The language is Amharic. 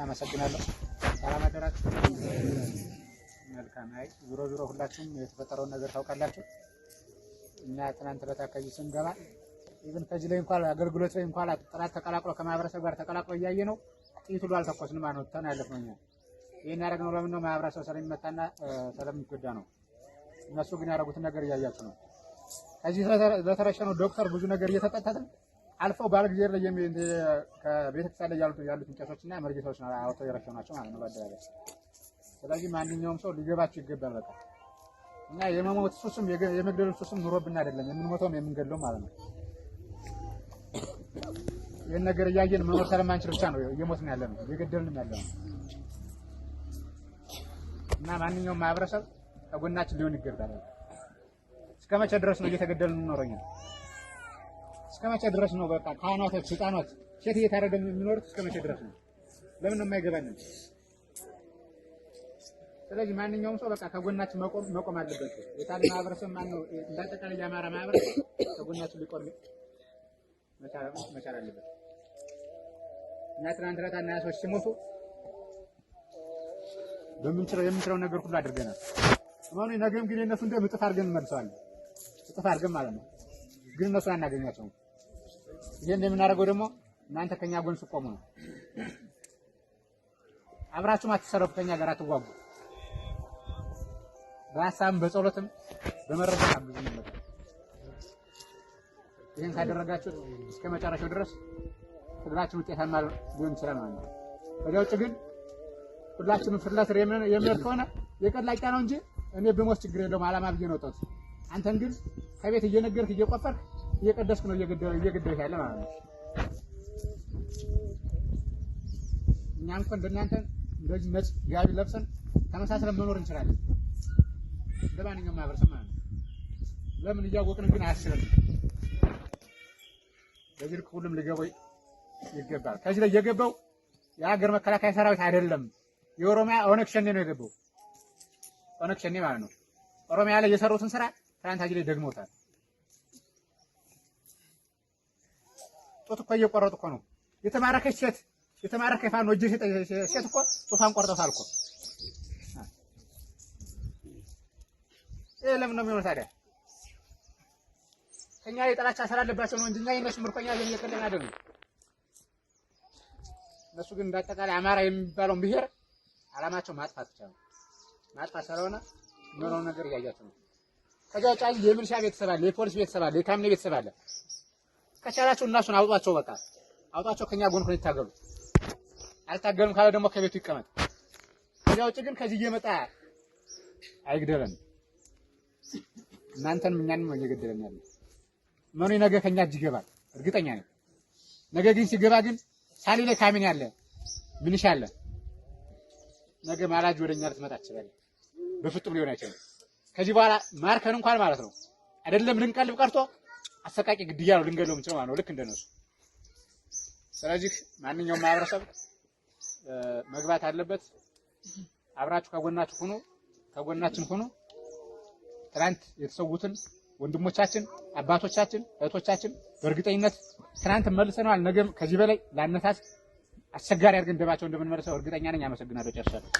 አመሰግናለሁ። ሰላም አደራችሁ። መልካም። አይ ዞሮ ዞሮ ሁላችሁም የተፈጠረውን ነገር ታውቃላችሁ። እኛ ትናንት ዕለት ከዚህ ስንገባ even ከዚህ ላይ እንኳን አገልግሎት ላይ እንኳን ጥራት ተቀላቅሎ ከማህበረሰብ ጋር ተቀላቅሎ እያየ ነው ጥይት ሁሉ አልተኮስንም ማለት ነው። ትተን ያለፍነው እኛ ይህን ያደረግነው ለምን ነው? ማህበረሰብ ስለሚመታና ስለሚጎዳ ነው። እነሱ ግን ያደረጉትን ነገር እያያችሁ ነው። ከዚህ ለተረሸነው ዶክተር ብዙ ነገር እየተጠተትን አልፈው ባለጊዜ ላይ ከቤተክርስቲያን ላይ ያሉትን ቄሶችና መርጌታዎች አውጥተው የረሸኗቸው ማለት ነው በአደባባይ። ስለዚህ ማንኛውም ሰው ሊገባችሁ ይገባል። በቃ እኛ የመሞት ሱስም የመግደል ሱስም ኑሮብን አይደለም የምንሞተውም የምንገድለው ማለት ነው። ይህን ነገር እያየን መኖር ስለማንችል ብቻ ነው እየሞትን ያለ ነው እየገደልንም ያለ ነው። እና ማንኛውም ማህበረሰብ ከጎናችን ሊሆን ይገባል። እስከ መቼ ድረስ ነው እየተገደልን የምንኖረው? እኛ እስከ መቼ ድረስ ነው በቃ ካህናቶች፣ ህፃናት፣ ሴት እየታረደ የሚኖሩት እስከ መቼ ድረስ ነው? ለምን ነው የማይገባንም? ስለዚህ ማንኛውም ሰው በቃ ከጎናችን መቆም አለበት። የታለ ማህበረሰብ ማን ነው? እንዳጠቃላይ የአማራ ማህበረሰብ ከጎናችን ሊቆም መቻል አለበት። እና ትናንት ዕለት እና ሰዎች ሲሞቱ በምንችለው የምንችለው ነገር ሁሉ አድርገናል። እመኑ፣ ነገም ግን የእነሱን ደም እጥፍ አድርገን እንመልሰዋለን። እጥፍ አድርገን ማለት ነው። ግን እነሱን አናገኛቸውም። ይሄን እንደምናደርገው ደግሞ እናንተ ከኛ ጎን ስትቆሙ ነው። አብራችሁም አትሰለፉ፣ ከኛ ጋር አትዋጉ። በሀሳብም በጸሎትም በመረጃ አግዙን። በቃ ይህን ካደረጋችሁ እስከ መጨረሻው ድረስ ትግላችን ውጤታማ ሊሆን ይችላል ማለት ነው። ከዚያ ውጭ ግን ሁላችንም ፍላት የምንሄድ ከሆነ የቀላቂያ ነው እንጂ እኔ ብሞት ችግር የለውም አላማ ብዬ ነው ወጣሁት። አንተን ግን ከቤት እየነገርክ እየቆፈርክ እየቀደስክ ነው እየገደልክ ያለ ማለት ነው። እኛ እንኳን እንደናንተ እንደዚህ ነጭ ጋቢ ለብሰን ተመሳስለን መኖር እንችላለን፣ እንደ ማንኛውም ማህበረሰብ ማለት ነው። ለምን እያወቅን ግን አያስችለንም። በዚህ ልክ ሁሉም ሊገባው ይገባል። ከዚህ ላይ የገባው የሀገር መከላከያ ሰራዊት አይደለም፣ የኦሮሚያ ኦነግ ሸኔ ነው የገባው። ኦነግ ሸኔ ማለት ነው። ኦሮሚያ ላይ የሰሩትን ስራ ትናንት እዚህ ላይ ደግመውታል። ጡት እኮ እየቆረጡ እኮ ነው። የተማረከች ሴት የተማረከ ፋኖ እጅ ሴት እኮ ጡቷን ቆርጠውታል እኮ። ይሄ ለምን ነው የሚሆነው ታዲያ? ከኛ ላይ ጥላቻ ስላለባቸው ነው እንጂ እኛ የእነሱ ምርኮኛ እየቀለድን አይደለም። እነሱ ግን እንዳጠቃላይ አማራ የሚባለውን ብሔር አላማቸው ማጥፋት ብቻ ነው። ማጥፋት ስለሆነ የሚሆነውን ነገር እያያቸው ነው። ከዚያ ውጭ የሚሊሻ ቤተሰብ አለ፣ የፖሊስ ቤተሰብ አለ፣ የካቢኔ ቤተሰብ አለ። ከቻላቸው እነሱን አውጧቸው፣ በቃ አውጧቸው፣ ከኛ ጎን ሆነው ይታገሉ። አልታገሉም ካለ ደግሞ ከቤቱ ይቀመጥ። ከዚያ ውጭ ግን ከዚህ እየመጣ አይግደለን። እናንተንም እኛንም ነው እየገደለን ያለ። መኑ ነገ ከኛ እጅ ይገባል፣ እርግጠኛ ነኝ። ነገ ግን ሲገባ ግን ሳሊ ላይ ካቢኔ አለ፣ ሚሊሻ አለ። ነገ ማላጅ ወደኛ ልትመጣ ትችላለች። በፍጹም ሊሆን አይችልም። ከዚህ በኋላ ማርከን እንኳን ማለት ነው አይደለም ልንቀልብ ቀርቶ አሰቃቂ ግድያ ነው ልንገድለው የምንችለው ማለት ነው፣ ልክ እንደነሱ። ስለዚህ ማንኛውም ማህበረሰብ መግባት አለበት። አብራችሁ ከጎናችሁ ሁኑ፣ ከጎናችን ሁኑ። ትናንት የተሰዉትን ወንድሞቻችን፣ አባቶቻችን፣ እህቶቻችን በእርግጠኝነት ትናንት መልሰነዋል። ነገም ከዚህ በላይ ላነሳስ አስቸጋሪ አድርገን ደማቸው እንደምንመልሰው እርግጠኛ ነኝ። አመሰግናለሁ። ጨርሻለሁ።